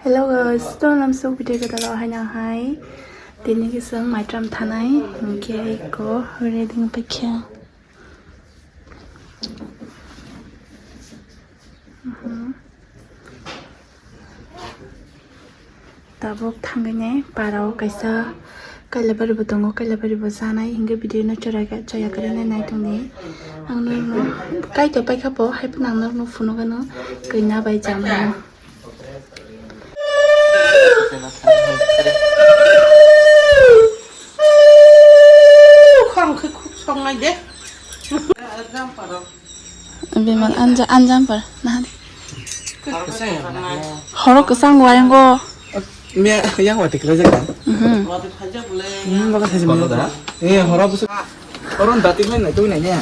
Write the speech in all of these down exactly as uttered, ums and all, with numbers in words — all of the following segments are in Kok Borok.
Hello guys, to lamsok video kwtal o haino hai tini kisang maitram thanai, hinkhe iko ready wngpaikha. Mhm. Tabuk thangwi nai para o kaisa Kailabari bo tongo, Kailabari bo chanai, hinkhe video no chwrai kha, chaya kwrwi nai nai tongdi. Ang norokno kaitor paikha bo, hai phano ang norokno phunukgano kwi na bai chamano. Khorang khe khuk songnai de. Bimal anja, anjam par. Nah. Horo kwchang wayang go. Miya yang wati kelaijak kan? Mhm. Hmm, baga saja mana? Eh, horo busu. Horo dati main nai tu nai ya.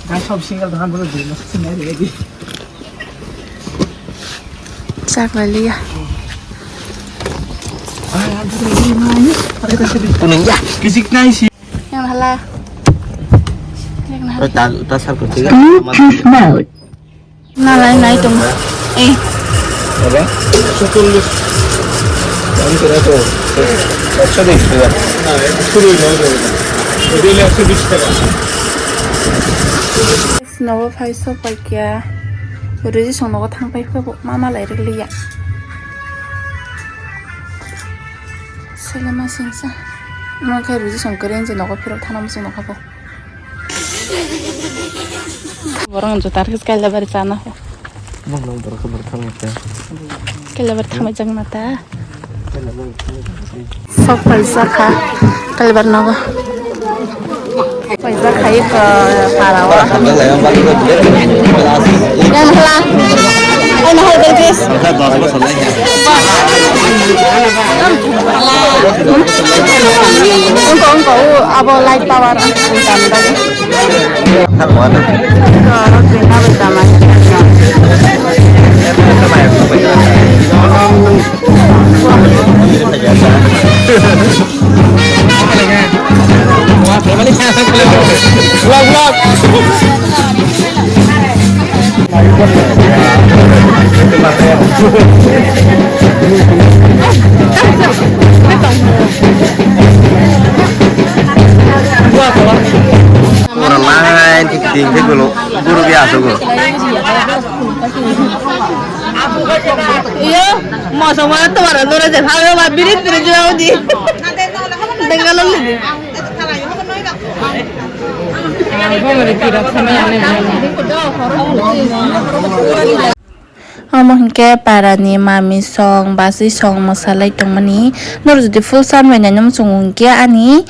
Guys, sob single dokan bolo di, masuk sini aja lagi. Chak lai liya. Kuning ya. Kisik nai si. Yang hala. Yang hala. Uta, uta sar ko tiga. Bluetooth mode. Nalai nai tong. Eh. Apa? Sukul. Kami kira tu. Bacha deh, ya. Sukul ni. Jadi ni aku bisa. Nogo phai sok pai kya. Rwjisong nogo thang pai kha bo ma malai rwk liya. Selema singsa. Mo khe rwjisong kwrwi se nogo phirok thana muchung nokha bo. Borok ang jutar khe Kailabari chana ho. Bang nang borok khe borok thangma khe. Kailabari thangma jang mata. Sok paisa kha Kailabari nogo. Paisa khai ko para wa. Yang hla. Ai na hai dai. Ungko ungko u abo light power. Vlog, vlog. Ora lain tik tik tik dulu. Guru biasa guru. Iyo, mosok ma tomar dore je, bhai, bhai, birit birit jua udi. Dengar lo lidi. Omo hinkhe parani mami song, basi song mwsalai tongmani. Norok jodi full san bai naina muchungo hinkhe ani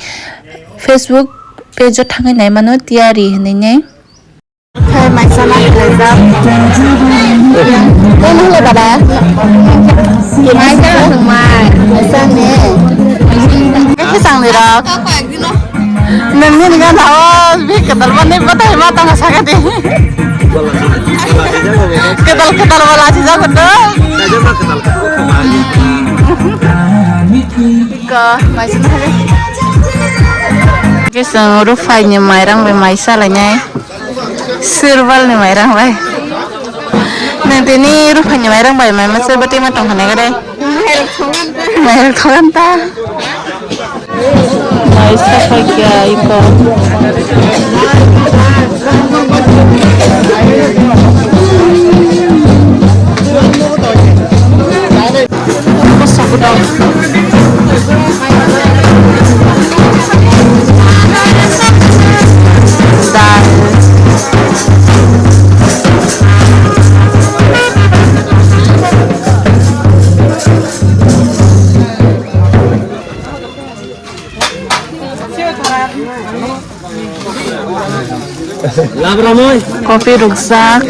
Facebook page o thangwi naimano tiyari hinwi nai. Hai, maisa ma khlaijak. Nini holo dada? Maisa ma thwngmai. Maisa ne. Ekhe chang ni rok. Nini ni gan hawa, bi kedal ba ne bata ma tang sa ka de. Kedal kedal wala si jak do. Ka, maisa ma. Ke sang rufai ni mairang bai maisa lai nai. Sirbal ni mairang bai. Nang tini ruphani mairang bai mai masa bati ma tong khana gade. Mairang thogan ta. Maisa pai kya iko. Labramoi. Kopi rukjak.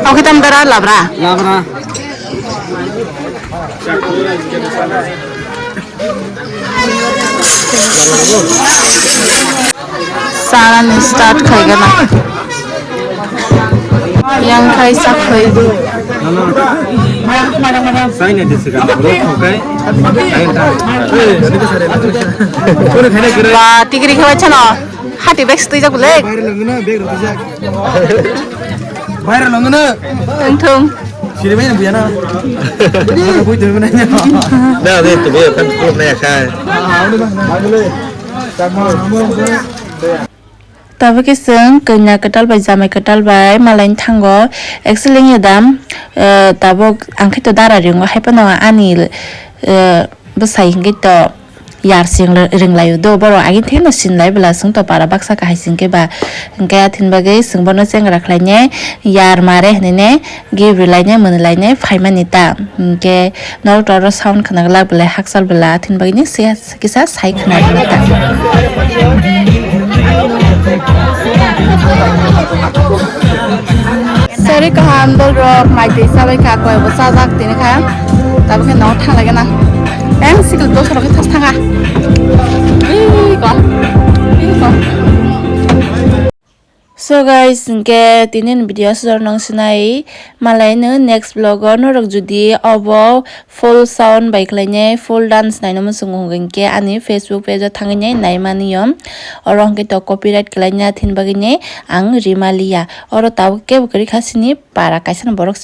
Oke, tam dara labra. Labra. Salani start khaigana. Yang khai sakhoi. Ba tikri khabai chano. Hati bag stui jak bole. Viral wngno, bag rw twijak. Viral wngno. Thung thung. Siri bai buya na. Bui tu na. Na de tu be kan tu na ya kai. Tabuk khe chwng kanya kwtal bai jamai kwtal bai malai thango. Actually wngya da, eh, tabuk ang khe to dara ringo hai phano ani, eh, bwsai hwnkhe to yar sing ringlaio do, borok agini thani no sinlai bwla chwng to para baksa kahai sing khe ba, hwnkhe athin bagwi chwng bono chengra khlainai yar mare hinwi ne. Gibri lainai mwnwi lainai phaimani ta. Hwnkhe norok to oro sound khna glak belai hakchal bela athin bagwi ni se kisa sai khna glak ta. Sari kaham dol rok mai twi chabai kha koi bo chajak tini kha. Tabuk khe no thang lagi na. Eng sikil dos rok khe thas thanga. Ui ko. Ui ko. So guys, hwnkhe tini ni video aswk nang sinai malai no next vlog o norok jodi obo full sound bai khlainai full dance naino muchungo hwnkhe ani Facebook page o thangwi nai naimani yo. Oro hwnkhe to copyright khlaina thin bagwi nai ang rimaliya. Oro tabuk kebo kwrwi kha sini para kaisa borok.